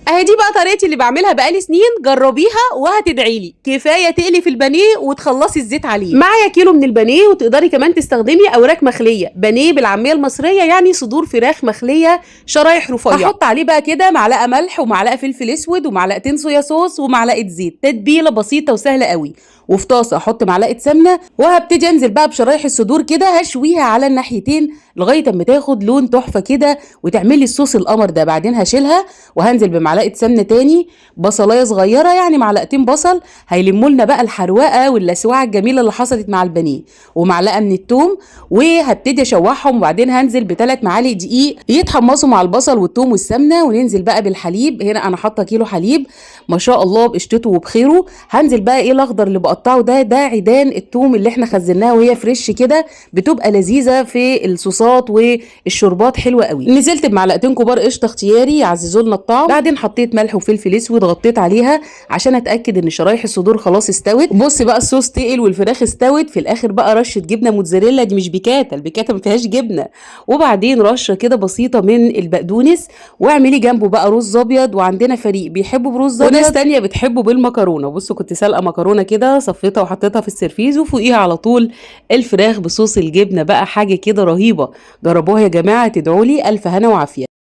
اهي دي بقى طريقتي اللي بعملها بقالي سنين، جربيها وهتدعي لي. كفاية تقلي في البانيه وتخلصي الزيت عليه. معايا كيلو من البانيه، وتقدري كمان تستخدمي اوراك مخليه، بانيه بالعامية المصرية يعني صدور فراخ مخليه شرايح رفيعة. هحط عليه بقى كده معلقه ملح ومعلقة فلفل اسود ومعلقتين صويا صوص ومعلقة زيت، تتبيله بسيطة وسهلة قوي. وفي طاسه احط معلقه سمنه، وهبتدي انزل بقى بشرايح الصدور كده، هشويها على الناحيتين لغاية اما تاخد لون تحفة كده وتعملي الصوص القمر ده. بعدين هشيلها وهنزل بمعلقه سمنه تاني، بصلايه صغيرة يعني معلقتين بصل هيلموا لنا بقى الحروقه واللسوعه الجميلة اللي حصلت مع البانيه، ومعلقة من الثوم، وهبتدي اشوحهم. وبعدين هنزل ب3 معالق دقيق يتحمصوا مع البصل والثوم والسمنه، وننزل بقى بالحليب. هنا انا حاطه كيلو حليب ما شاء الله بقشطته وبخيره. هنزل بقى ايه الاخضر اللي بقطعه ده عيدان الثوم اللي احنا خزناها وهي fresh كده، بتبقى لذيذة في الصوصات والشربات حلوة قوي. نزلت بمعلقتين كبار قشطه اختياري يعززوا لنا الطعم. بعدين حطيت ملح وفلفل اسود، غطيت عليها عشان اتاكد ان شرايح الصدور خلاص استوت. بص بقى الصوص تقل والفراخ استوت. في الاخر بقى رشه جبنه موتزاريلا، دي مش بيكاتا، البيكاتا ما فيهاش جبنه. وبعدين رشه كده بسيطة من البقدونس، واعملي جنبه بقى رز ابيض. وعندنا فريق بيحبوا برز ابيض وناس تانية بتحبه بالمكرونه. بصوا كنت سالقه مكرونه كده، صفيتها وحطيتها في السرفيز، وفوقيها على طول الفراخ بصوص الجبنة، بقى حاجة كده رهيبة. جربوها يا جماعة، تدعوا لي الف هنا وعافيه.